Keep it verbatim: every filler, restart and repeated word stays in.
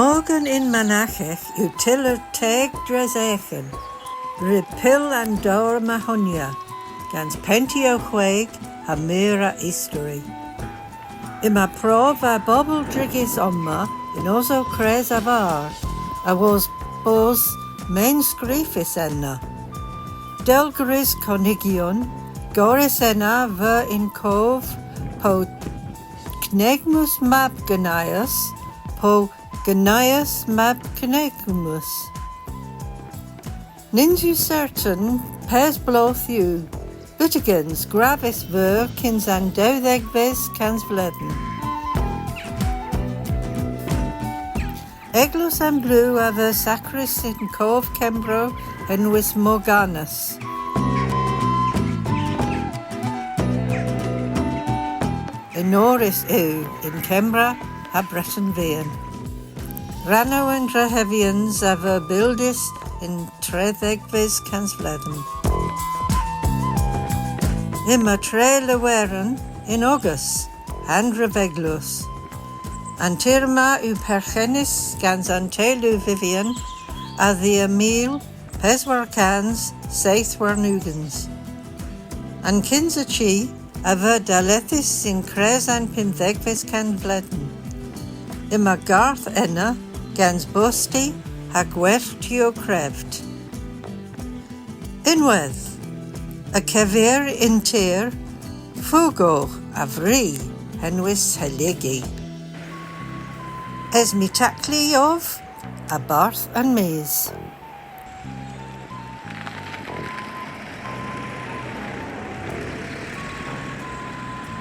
Morgan yn Managhek yw tyller teg dres eghen, ryb pyll an dowr Mahonia, gans pentiow hweg ha meur a istori. Yma prov a bobel drigys omma yn osow kres a-varr, awos bos men skrifys ena. Dell grys konygyon, gorrys ena veu yn kov po Knegmus mab Genias, po Genias mab Knegmus. Nyns yw sertan pes bloodh yw, byttegyns gravys veu kyns an dewdhegves kansvledhen. Eglos an Blu a veu sakrys yn kov Kembro henwys Morganus. Enorys yw yn Kembra ha Breten Vian. Rann o an drehevyans a veu byldys yn tredhegves kansvledhen. Yma tre Leweren yn ogas, ha'n dreveglos. An tir ma yw perghennys gans an teylu Vivian a-dhia mil peswar kans seyth warn ugens. An kynsa chi a veu dallethys yn kres an pymthegves kansvledhen. Yma garth ena gans bosti ha gwerthjiow kreft. Ynwedh, y kevir yn tir, fougour a vri henwys Heligi. Esmé Tackley ov a Bardh an Mis.